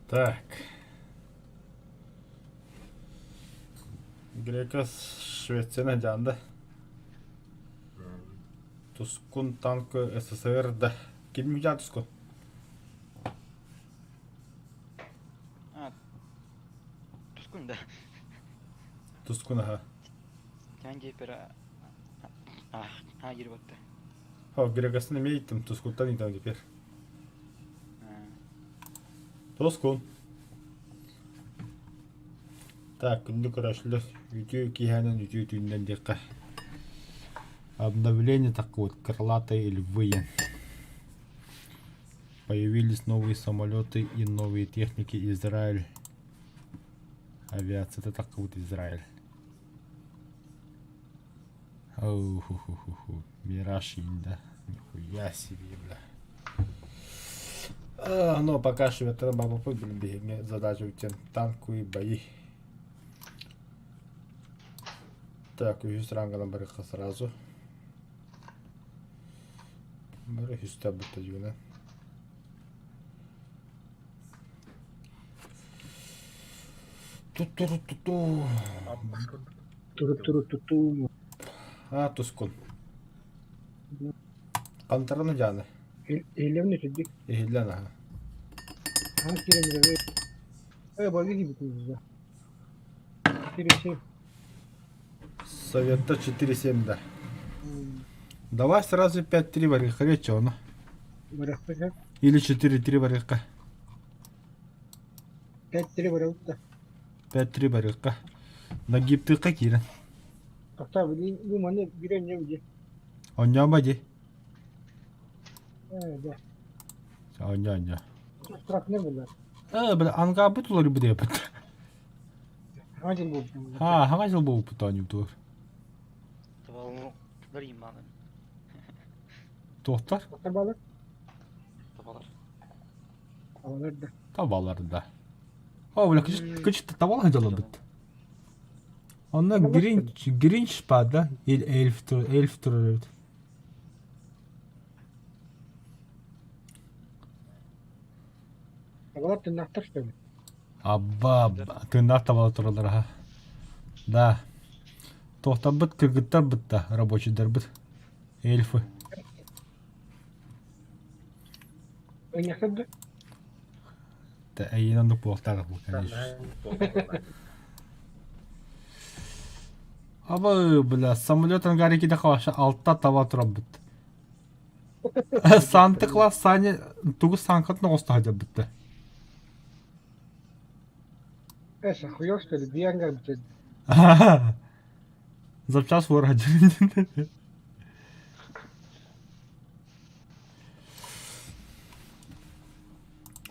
Так. Грека Швецияны дьаанда. Тускун танк СССР да. Ким дьаа тускун? А, Тускун да. Тускун аха. Тян диэпер а а киирбэтте. О, Грекасын эмиэ иттим, Тускуттан ыйтам теперь. Тускун. Так, күндү көрөөччүлэр, үтүө киэһэнэн үтүө түүннэн диэххэ. Обновление такое вот, крылатые львы. Появились новые самолеты и новые техники Израиль. Авиация такой вот Израиль. Оу-ху-ху-ху-ху. Мираж да. Нихуя себе, бля. А, но пока что это баба блин, задачу тем танковые бои. Так, үһүс ранганан барыахха сразу. Бары үһүстэ бутта дьүгүнэ. Ту-ту-ру-ту-ту. Туру-туру-туту. А, тускун. Хантараны дьааны. Иһиллэбин үтүрдүк. Иһиллэн аха. Аһа киирэн эрэбит. Э, бagi киирбитин 4-7. Советта 4-7 да. Давай сразу 5-3 барыахха речь ону. Барыахпыт Или 4-3 барыахха. 5-3 барабыт да. 5-3 барыахха. Нагиптыахха киирэн. Тоқтаа, бу маны биир онньуом дии. Онньоомо дии. Ээ, да. Онньоо, онньоо. Штрафны булар. Э, бля, ангаабыт уларыйбыт диэппит. Хаҥа дьыл буолбут. Ха, хаҥа дьыл буолбут оонньуутугар. Табалар иманын. Туохтар? Туохтар баалар? Табалар. Табалар да. Табалар да. О, бля, кычыт табалар дьалабыт. Онно Гринч, Гринч баар да? Или эльф тур, эльф турар эбит. Табалар тыыннаахтар что ли? Абба, тыыннаах табалар тураллар аха. Да. Туохтарбыт кыргыттарбыт да, рабочийдарбыт. Эльфы. Ыйахтар да? Да, эйиэн оннук буолуохтаах бу, конечно. Аба, бля, самолет ангаре киде вообще алта таба турабыт. Санта Класс Саня тугу санкатын оҕусто сылдьарбыт Эс, охуел, что ли? Бианга бүтэн. Запчас вор один.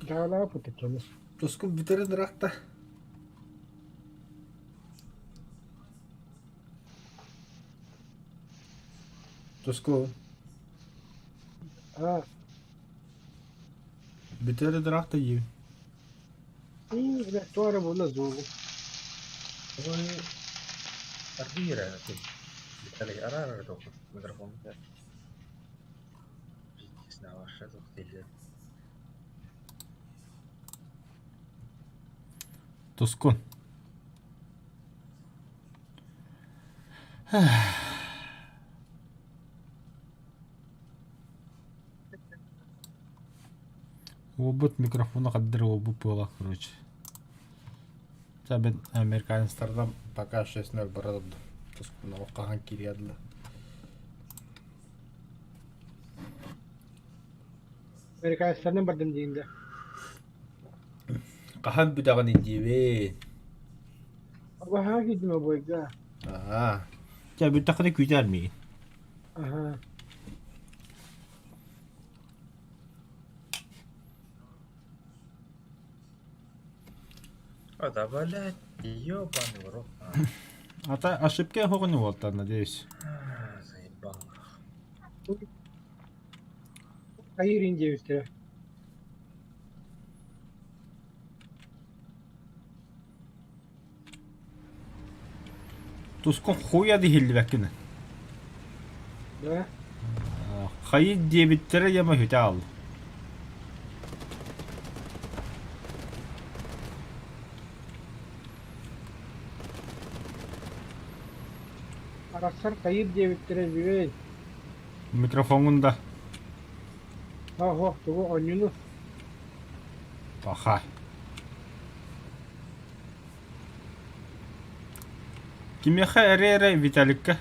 Дьаалаҕа путаччаны. Тускул бүтэрин ыраахта. Тускул. Аа. Бүтэрин ыраахта диибин. Ии, бля, туора буолла зуобу. Ой, аргыыра ты. Виталий, араар тоқпут микрофон. Пиздец, на ваше тут Тускун. Уолбут микрофона хаддыр уолбут буола короче. Бин американецтардан пока 6-0 барар Тускун хаһан кириэдилэ. Американецтарынан бардым диин да. Хаһан бүтэҕин диибин? Абаһаа киирдим обойга. Аа. Чэ бүттэххинэ күүтээр миигин. Аха. А да, блядь, ёбаный в рот. А та ошибки не вот, надеюсь. А, заебал. Хайыр диэбиттэрэ. Тускун хуя диһиллибэккин. Да? Хайы диэбиттэрэ яма хүтэ аал. Арахсар хайыыр диэбиттэрэ үчүгэй. Микрофоҥҥун да Оһох тугу оонньууну Паха. Кимиэхэ эрэ-эрэ Виталикка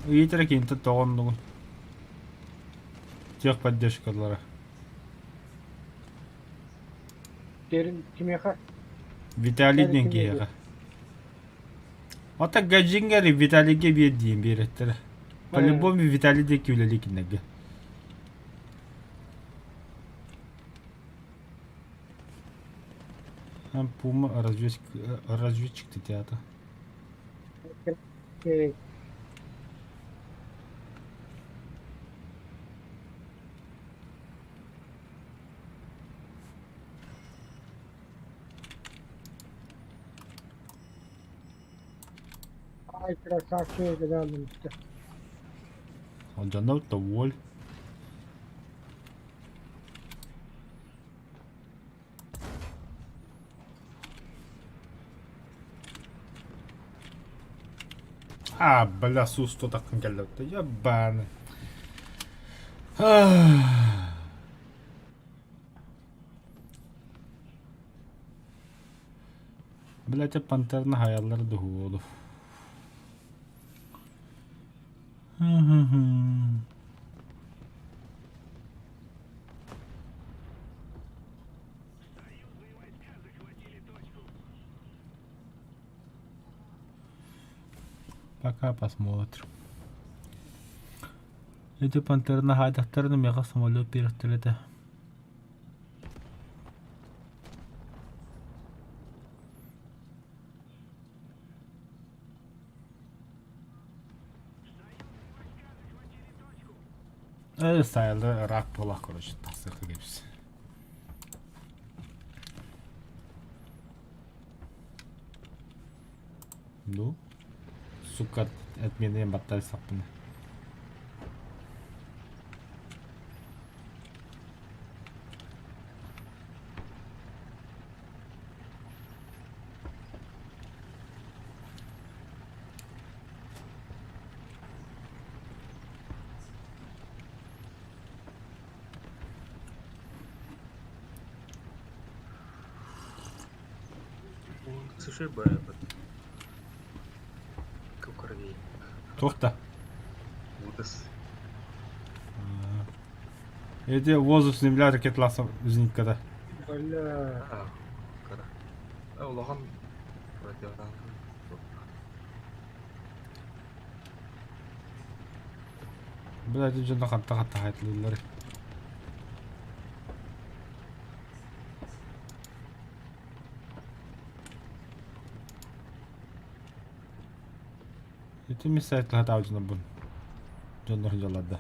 Ыйытара киниттэн тоҕо оннугун Техподдержкалара Кимиэхэ? Виталий диэн киһиэхэ. Ата гаджиҥҥа эрэ Виталийга биэр диэн биэрэттэрэ. По-любому Виталий диэки үлэлии кинилэргэ. Пума разведчик, разведчик театра. Ай, красавчик, да. Дьонно воль. А, бля, суусто таккын кэллэбит. Ебаный. Блядь, пантерна хаяллар дуһуолу. Пока посмотрим. Эти пантерна хаайдахтарына миэхэ самолет биэрэхтэрэ этэ. Э, сайылы ыраах буолах, короче, тахсыахха кэбис. Ну, сука, отмены баттар саппына. Слушай, б Кукарвей. Туох да? Удас. Эти воздух земля ракеталаах зениткада. Бля. А, кара. Улахан противотанк. Блядь, дьоно ханта-ханта хаайтылыыллар. Ити мин сайтла дьонобун. Дьоннор дьалларда.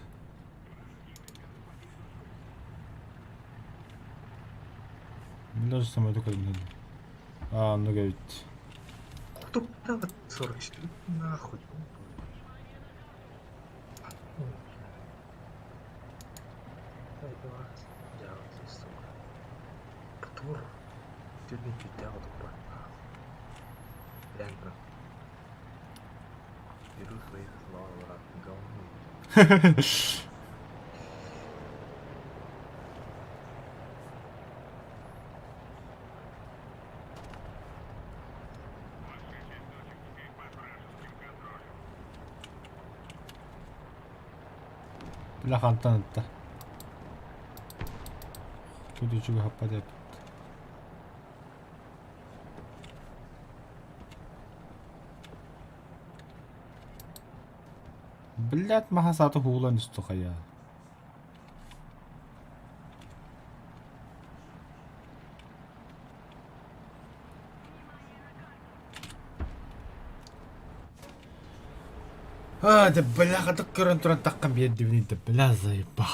Мин даже самолету көрүнэн. А, оннук эбит. Кто 44 нахуй. Сука. Птур. Түргэн күүттээх отуппа. Лента. Беру своих слава говно. Бля хантан ытта. Тут үчүгэй хаппат эбит. Блядь, маха сааты хуулан исту хайа. А, да бляха, так көрөн туран таххан биэрдибин да бля заебал.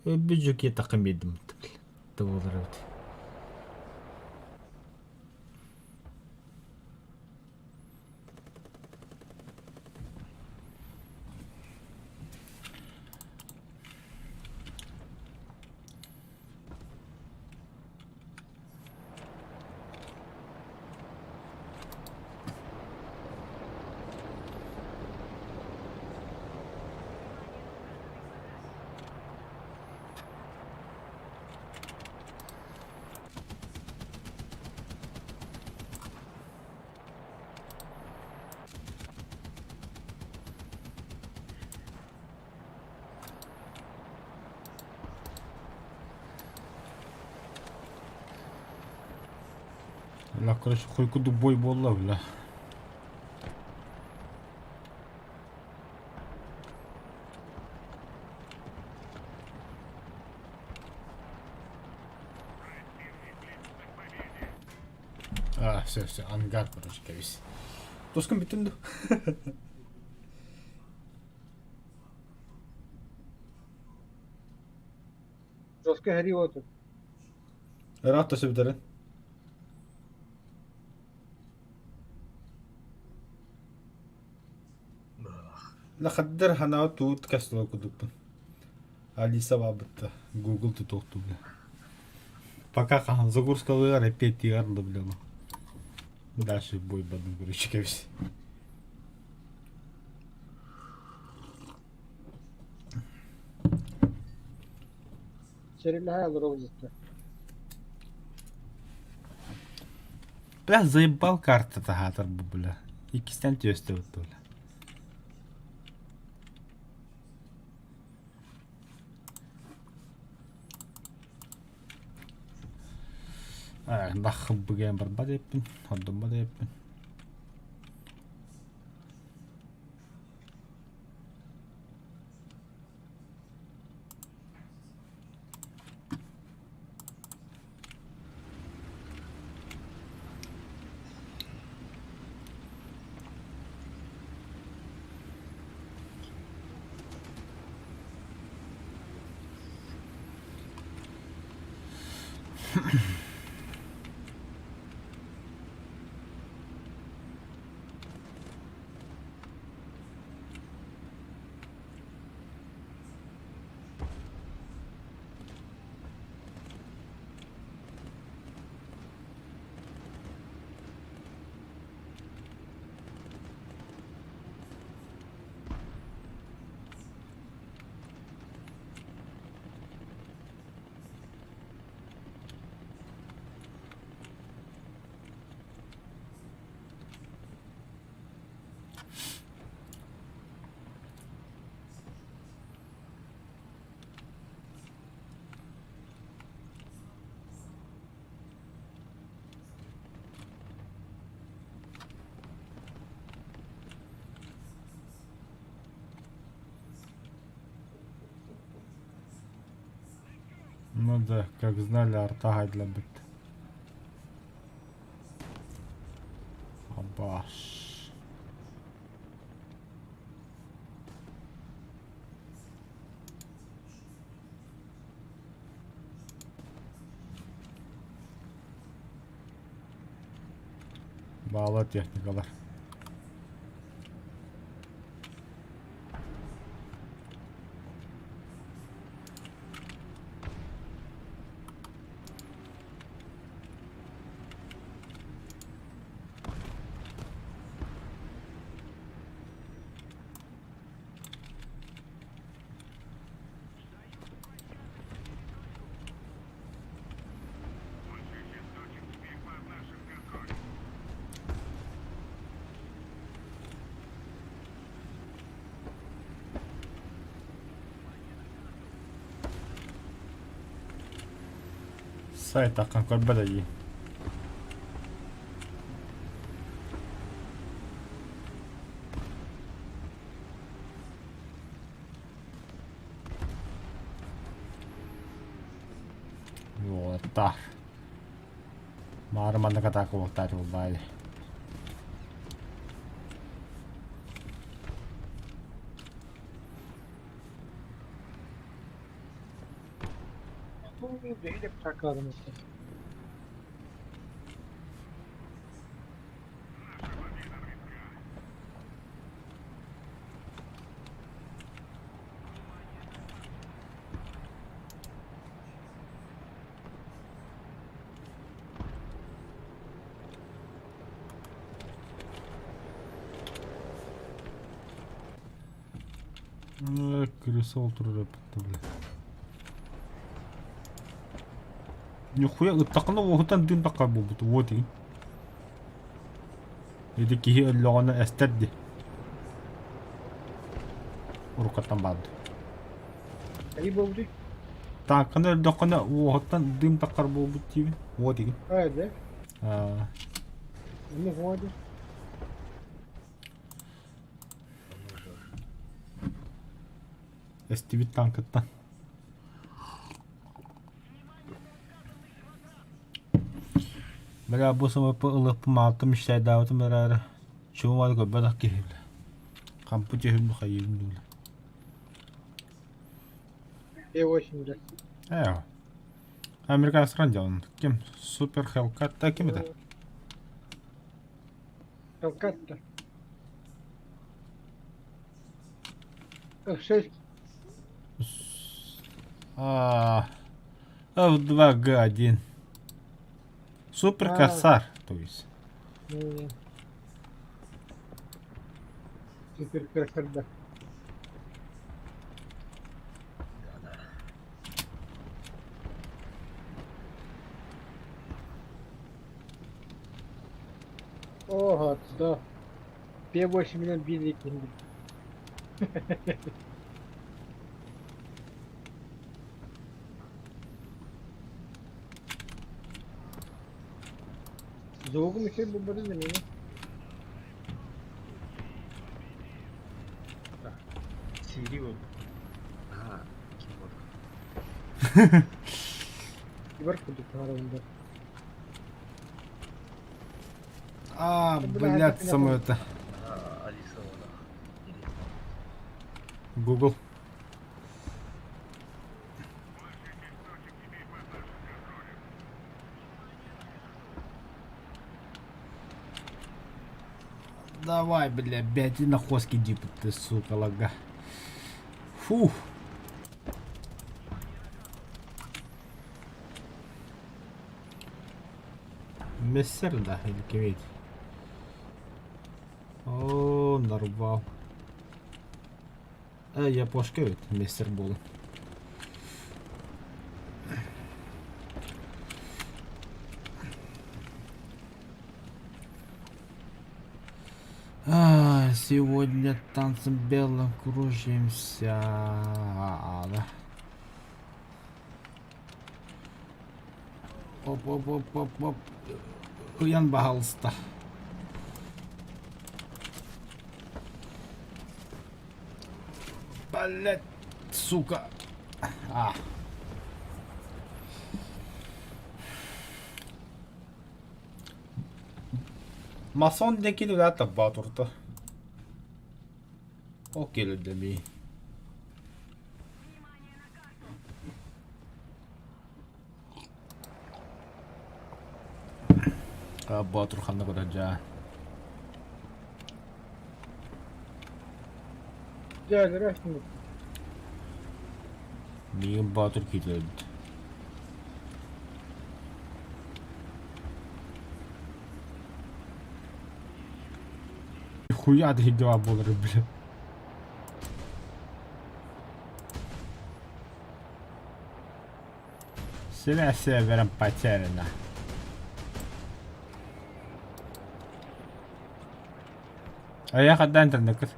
Бүдүкие таххан биэрдим да буолар эбит. Бля, короче, хуй бой буолла, бля. А, все, все, ангар, короче, кэбис. Тоскун бүттүм ду? Жестко һэрии уотун. Ыраах да сөбүтэрин. Лахаддар ханаҕа туут кэс курдукпун. Алиса баабытта Google тутуохтуу бля. Пока хаһан загрузкалыгар эппиэттиигэр да бля. Дальше бой бадым короче кэбис. Сэрилэһэ олоробут Бля, заебал карта таһаатар бу бля. Иккистэн түөстэ бля. Баххыбыгeen барбат эппин, хордоммот эппин. Ну да, как знали, арта хайдлабыт. Абаш. Баала техникалар. Сайт аккан көрбөт дии. Уолаттар. Маары маннык атака буолтаат буолбаайы. Бэйдэ такаадым. Крыса турар эппит бля. Нихуя ыттаххына уоһуттан дыын таххар буолбут уот игин. Ити киһи өллөҕүнэ эстэр дии. Уруккаттан баарды. Эри буолбутуй? Таакканы өллөххүнэ уоһуттан дыым таххар буолбут диибин. Уот игин. Аа, да? Аа. Ну вот. Эстибит танкыттан. Бля, бу сымыппы ылыппым аалтым иштэйдаабытым эрээри чуумары көрбөтөх киһи бля. Хампы түһүм хайыым дуу. Е8 да. Ээ. Американецтар дьон. Ким? Супер Хелкат да ким это? Хелкат-то. F6. А, F2G1. Супер Корсар, то есть. Супер Корсар, да. Ого, да. П8 миллион били кинули. Звуком еще бы были меня. Сири вот. А, ким вот. Кибер кудук да. А, блядь, самое это. А, Алиса вот. Google. Давай, бля, блядь, и на хоски дип, ты, сука, лага. Фух. Мессер, да, или кем О, нарвал. Я пошка ведь, мистер Бол. А, сегодня танцем белым кружимся. Да. Оп, оп, оп, оп, оп. Ыйан баһалыста. Блять, сука. А. Масон диэн кини табба турта. Ол келүдэмий. Боотур ханна көрө Дьэ, здравствуйте. Миигин Боотур киирдэ Хуя ты дела буолар бля. Связь с севером потеряна. А я хаддан интернет.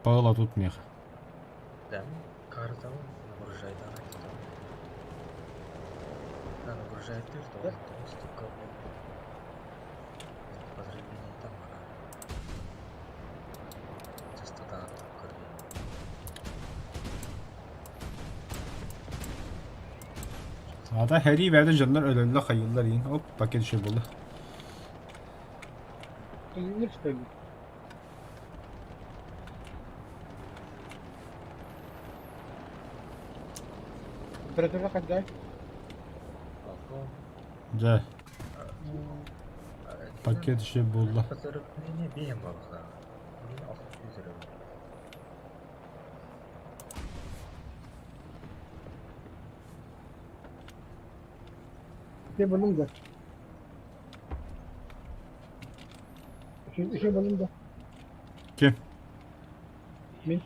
Павла тут мех. Да, карта нагружает она. Да, нагружает ты, что он там стука. Поздравление там она. Частота Ата хэрии бэйэтэ дьоннор өлөллө хайыыллар иин. Оп, пакет еще буолла. Нет, что ли? Братва, когда? Дьэ, пакет еще буолла. Поздравление бэйэм балыктаах. Мин охоту Şey buldum da. Şey, şey buldum da. Ким? Мин.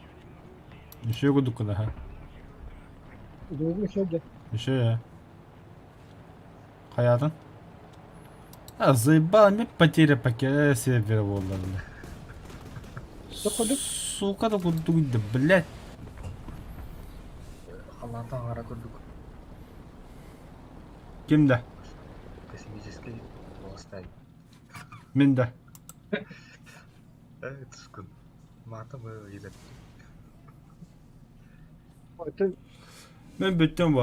Еще кудуккуна ха. Дугу şey да. Еще Хайатын? А, заебала мне потеря пакета север буолла бля. Тохходук. Сука да курдук да, блядь. Халлаантан аҥара көрдүк. Ким да? Космический полостай. Мин да. Э, тускун. Матом ыйдат. Оттон Мин бүттүм.